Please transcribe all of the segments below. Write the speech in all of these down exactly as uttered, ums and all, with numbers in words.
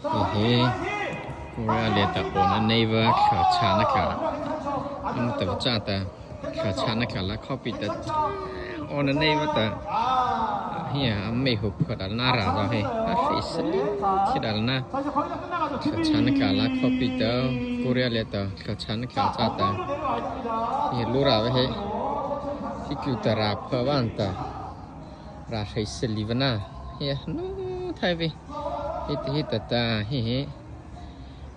He, he, Korea liata awnanopa kha châna kha, ama tahpa chata, kha châna kha la khopi ta, awnanopa ta, he, ama hawh pha ta na ra ta he, a face, thi ta na, kha châna kha la khopi ta, Korea liata kha châna kha chata, he, lô ra he, he kiu ta ra pha vâta. Ra hei seli vâna, he, no, thai vei. He, he, ta, ta, he, he.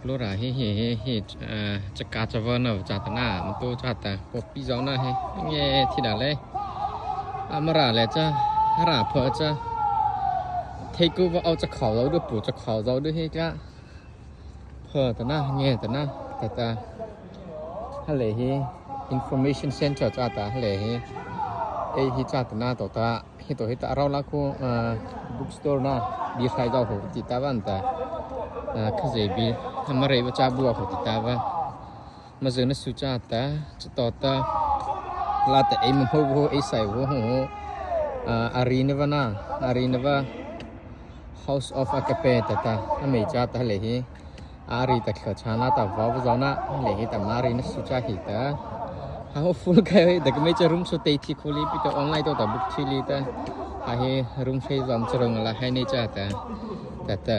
Lô ra, he, he, he, he, ah, chaka cha vâna, cha ta na, ma to cha ta, popi zao na, he. Nge, thi da le. Ama ra le cha, ra pha cha. Thei ko va au cha khao zao du, pu cha khao zao du, he cha. Pha ta na, nge ta na, ta ta. Hale he, information center cha ta, hale he. Ei he cha ta na to ta, he to he ta rao la ko, ah, bookstore na, bi khai zao ho ti ta vâta. Ah, kha ze bi, ama rei va cha bu ho ti ta vâ. Ma ze na su cha ta, cha to ta. La ta ei ma ho ho, ei sai ho ho. Ah, a ri na vâna, a ri na vâ. House of Agape ta ta, a mei cha ta le he. A ri ta kha châna ta vâ vâ zao na, le he ta ma ri na su cha he ta. Ha ho full kai he ta ka mei cha room so te thi khuli pi ta online to ta book thi li ta. Ha he room sai zam cha rong la hai ne cha ta. Ta ta.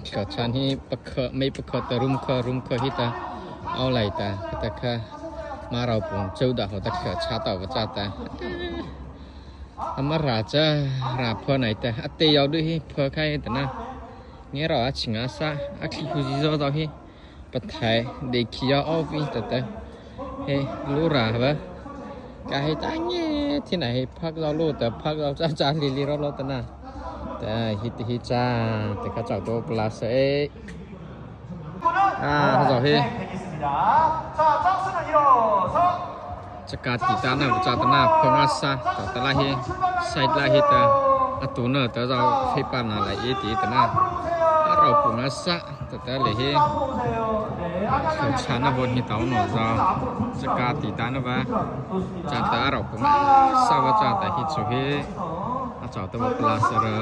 Kha châ he pa kha, mei pa kha ta room kha, room kha he ta. Au lai ta, ta kha. Ma rao pung chau da ho ta kha châ ta vâ cha ta. Ama ra cha, ra pha nai ta, a te yau du he, pha khai ta na. Nge rao a ching a sa, a khi khu zi zo zo he. Pathai, de khi yau au vi ta ta. He, lô ra vâ. Ka he ta nge, thi na he, phak zo lô ta, phak zo cha cha li li ro lo ta na. Ta, he ti he cha, ta ka chau to pla sa e. A, zo he. Chaka ti ta na, cha ta na, pha nga sa, ta ta la he, side la he ta, a tu na, ta zo, he pa na la e ti ta na. A rao pha nga sa, ta ta le he. Kha châna ho he ta no zo. Chaka ti ta na vâ. Cha ta rao pha nga sa vâ cha ta he chu he. A chau ta vâ pla sa ra.